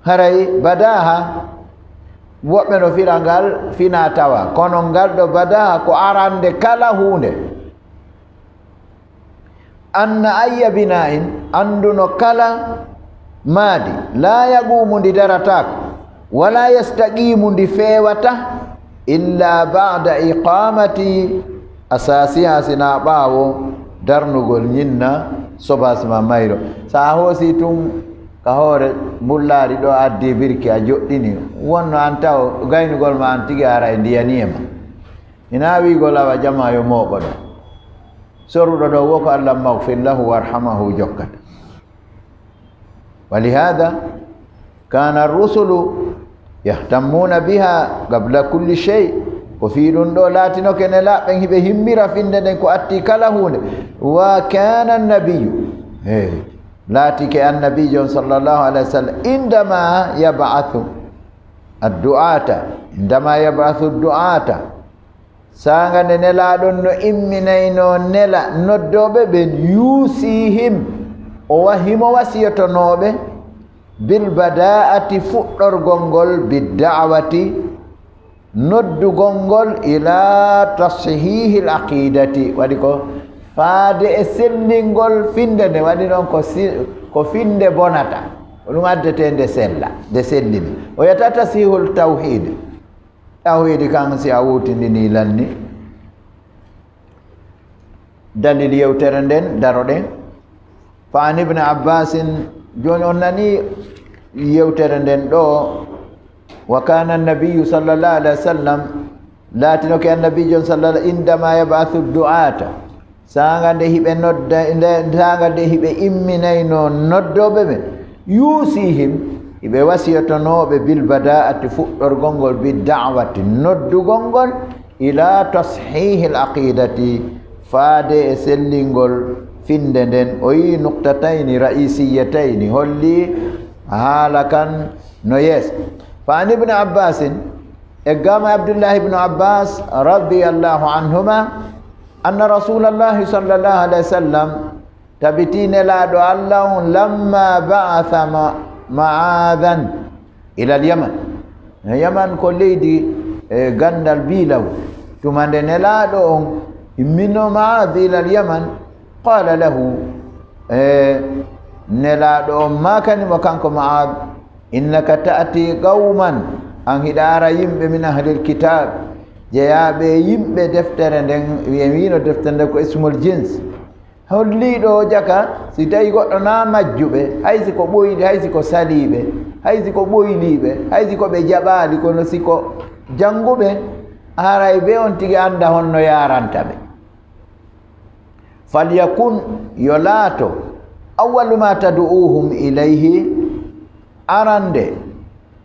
Haray badaha, woɓɓe no fira ngal fina tawa, kono ngal ɗo badaha ko arande kala huunde. Anna ayya bina'in, annduno kala maadi, la yaqumu, ndi darataako, wala yastaqimu, ndi feewata, illa ba'da iqamati asasiha, sina ɓaawo darnugol ñinna sobaasi ma mayro. Sa a hoosi tun ka hoore mbullaari ɗo addi birki a joɗɗini, wonno an taw gaynugol ma an tigi ara e ndiyani e ma. Ina wiigol awa jama yo mooɓo ɗo. Soruɗo ɗo wo ko Allah maghfir lahu warhamahu jokkata. Wa lihada kana rusulu yahtammuna biha qabla kulli shay. Ko fii ɗum ɗo laatinoke nelaaɓe ɓen hiɓe himmira finnde nden ko atti kala huunde. Wa kana annabiyu, he, laatike annabiijo on sallallahu alayhi wa sallam, indama yab'athu addu'ata, indama yab'athu addu'ata, saanga nde nelaaɗo on no imminaynoo nela noddooɓe ɓen, yuusihim, o wa-, himo wasiyotonooɓe, bil badaa'ati, fuɗɗorgol ngol, bid da'wati, noddugol ngol, ila tashiihil aqiidati, waɗi ko faade e sellingol finnde nde, waɗi noon ko si-, ko finnde bonata, ko ɗum addetee nde sella, nde sellini. O wiyata tashiihul tawhiid. Tawhiidi kan, si a wuutindinii lanni, dalil yewtere nden, daroɗen. Fa an Ibni Abbasin, jooni on nani yewtere nden ɗo, wa kana annabiyyu sallallahu alaihi wasallam, laatinoke annabiijo on sallallahu, indama yab'athu du'ata, saanga nde hiɓe nodda, nde, saanga nde hiɓe imminaynoo noddooɓe ɓen, yuusihim, hiɓe wasiyotonooɓe bil badaa'ati, fuɗɗorgol ngol, bid da'wati, noddugol ngol, ila tashiihil aqiidati, faade e sellingol finnde nden. O yii nuqtatayni ra'isiyatayni, holli haala kan no yeeso. Fa an Ibni Abbasin, e gama Abdullahi ibnu Abbas radiyallahu anhuma, Anna Rasulallahi sallallahu alaihi wasallam, tabiti Nelaaɗo Allah on, lamma ba'atha Ma-, Ma'adhan ila al-Yaman. Yaman ko leydi, e, gandal bilaw. Tuma nde Nelaaɗo on immino Ma'adh ila al-Yaman, qala lahu, e, Nelaaɗo on maakani mo kanko Ma'adh, innaka ta'ti qawman, an hiɗa ara yimɓe min ahlil kitab, jeyaaɓe yimɓe deftere nden, wiye wino deftere nden ko ismul jins. Holliiɗo o jaka, si tawi goɗɗo na majjuɓe, hay si ko ɓoyli, hay si ko saliiɓe, hay si ko ɓoyliiɓe, hay si ko ɓe jaɓaali, kono si ko jannguɓe, haray be on tigi annda honno yaranta ɓe. Falyakun, yo laato, awwalu ma tad'uuhum ilayhi, arande,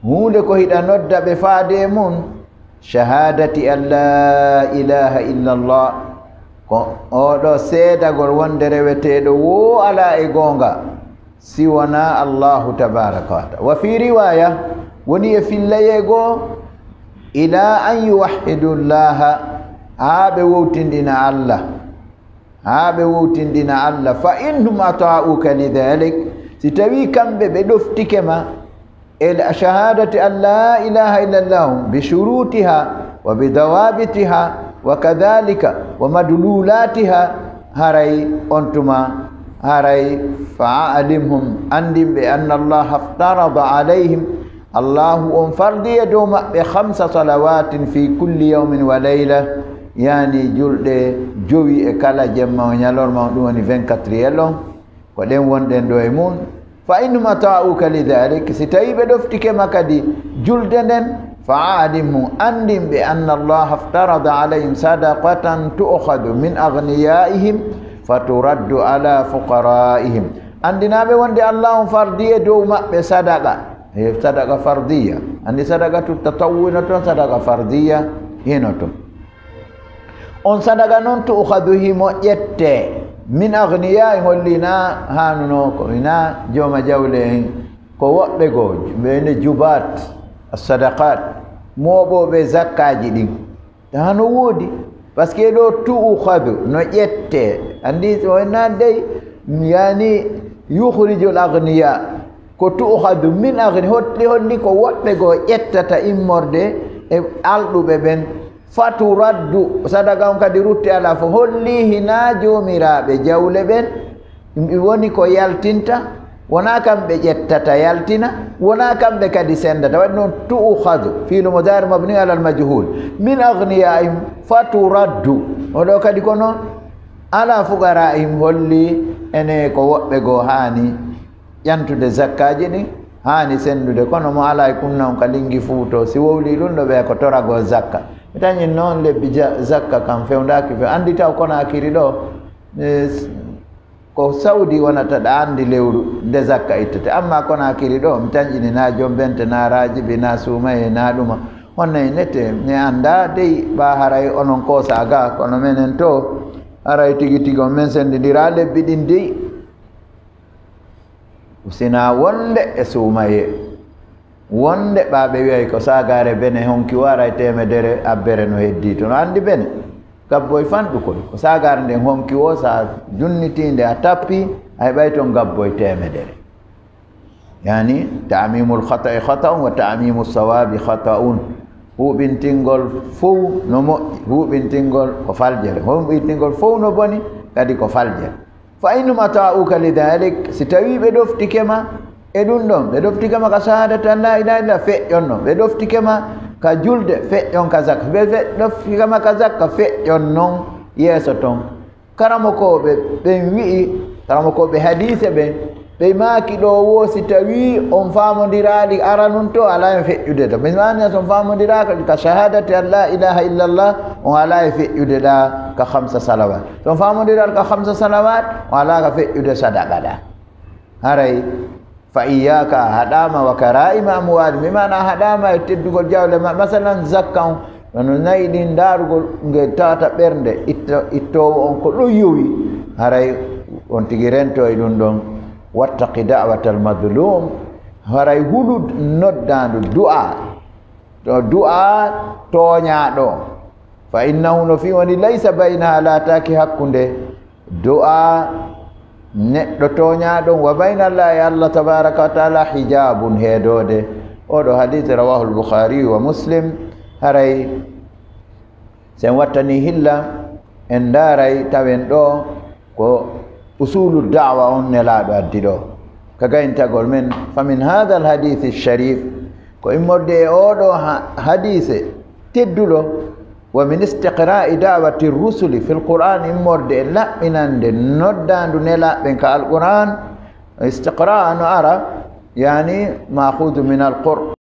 huunde ko hiɗa nodda ɓe faade e mun, shahadati an la ilaha illa Allah, ko oɗo seedagol wonde reweteeɗo wo alaa e goonga si wonaa Allahu tabaraka wa taala. Wa fi riwaya, woni e fillayee goo, ila an yuwahhidu Allaha, haa ɓe wowtindina Allah. Haa ɓe wowtindina Allah. Fa in hum ata'uka li dhalik, si tawi kamɓe ɓe ɗoftike ma, e shahadati an la ilaha illa Allah bi shurutiha wa bi dawabitiha wa kadhalika wa madlulatiha, haray on tuma, haray fa a'limhum, anndin ɓe, anna Allah aftarada alayhim, Allahu on fardi e dow maɓɓe khamsa salawatin fi kulli yawmin wa layla, yani julɗe jowi e kala jemma o ñalorma, on ɗum woni vingt-quatre heures on, ko ɗen wonɗen ɗo e mun. Fa in hum ata'uka li dhalik, si tawi ɓe ɗoftike ma kadi julde nden, fa a'limhum, anndin ɓe, anna Allah aftarada alayhim sadaqatan tu'khadhu min aghniyaihim fa turaddu ala fuqaraihim. Anndinaa ɓe wonde Allah on fardi e dow maɓɓe sadaqa. E sadaqa fardiya. Anndi sadaqatu tatawwu no ton, sadaqa fardiya hino ton. On sadaqa non tu'khadhu himo ƴette min aghniya, holli na hanuno ko ina jooma jawle en, ko woɓɓe goo, ɓe ne jubat as-sadaqat, mooɓooɓe zakkaaji ɗin. Taa no woodi, parce que ɗo tu'khadhu no ƴette, anndi o na dey, yani yukhrijul aghniya, ko tu'khadhu min aghni-, holli, holli ko woɓɓe goo ƴettata immorde e alɗuɓe ɓen. Fa turaddu, sadaqa on kadi rutti alaa fof, holli hina joomiraaɓe jawle ɓen, ɗum woni ko yaltinta, wonaa kamɓe ƴettata yaltina, wonaa kamɓe kadi senndata. Waɗi noon tu'khadhu, fi'lu mudari mabni alal majhul, min aghniyaihim fa turaddu. O ɗo kadi ko noon, ala fuqaraihim, holli ene ko woɓɓe goo haani ƴantude zakkaaji ɗin, haani senndude. Kono mo alaa e kunna on ka linngi Fuuto, si wowlii ɗum ɗo ɓe ko toragol zakka. Mi tañin noon lebbi ja-, zakka kam fewndaaki few. Anndi taw Konaakiri ɗo, e, s-, ko Sawdi wonata ɗa anndi lewru nde zakka ittete. Amma Konaakiri ɗo, mi tañƴini na Jombente, na Raajibi, na Suumaye, na ɗuma. Honno e nete, mi annda dey ɓa haray onon koosa ga, kono menen to, haray tigi tigi on men senndindira lebbi ɗin dey. Usina wonde e Suumaye. Wonde ɓa ɓe wi'ay ko saagaare Bene honki o aray teemedere abbere no heddii to. No anndi Bene? Gabboy fanɗu koy. Ko saagaare nden honki o, sa junnitiinde a tappi, a heɓay ton gabboy teemedere. Yani, ta'mimul khata'i khata'un wa ta'mimus sawabi khata'un. Huɓintingol fow no moƴƴi, huɓintingol ko faljere, huɓintingol fow no boni, kadi ko faljere. Fa in hum ata'uka li dhalik, si tawi ɓe ɗoftike ma e ɗum ɗon, ɓe ɗoftike ma ka shahadati an la ilaha illa, feƴƴon non. Ɓe ɗoftike ma ka julde, feƴƴon ka zakka. Ɓe fe-, ɗoftike ma ka zakka, feƴƴon non yeeso ton. Karamokooɓe ɓen wi'i, karamokooɓe hadiise ɓen, ɓe maaki ɗo wo, si tawi on faamondiraali aranun to, alaa e feƴƴude ɗa. Ɓe maani so on faamondiraaka ka shahadati an la ilaha illallah, on alaa e feƴƴude ɗa ka khamsa salawat. So on faamondiraali ka khamsa salawat, on alaa ka feƴƴude sadaqa ɗa. Haray, fa iyyaka, a haɗaama, wa kara'ima amwali, mi maana a haɗaama e teddugol jawle ma. Masalan, zakka on, no nayi ɗin ndaarugol nge tawata ɓernde itto-, ittoowo on ko ɗo yowi, haray on tigi rento e ɗum ɗon. Wattaqi da'watal mazlum, haray hulu noddaandu du'a, to du'a tooñaaɗo. Fa innahu, no fi woni, laysa baynaha, laataaki hakkunde du'a neɗɗo tooñaaɗo wa bayna Allahi, Allah tabaraka wa taala, hijabun, heedoode. Oɗo hadith rawahu al-Bukhari wa Muslim. Haray sen wattani hilla, en ndaaray tawen ɗo ko usulu da'wa on nelaaɗo addi ɗo ka gayntagol men. Fa min hadha al-hadith al-sharif, ko immorde e oɗo ha-, hadise tedduɗo, wa min istiqra'i da'wati rusuli fil Qur'an, immorde e laɓɓinande noddaandu nelaaɓe ɓen ka Alquran. Istiqra' no ara, yani, ma'khudhu min al-qur-,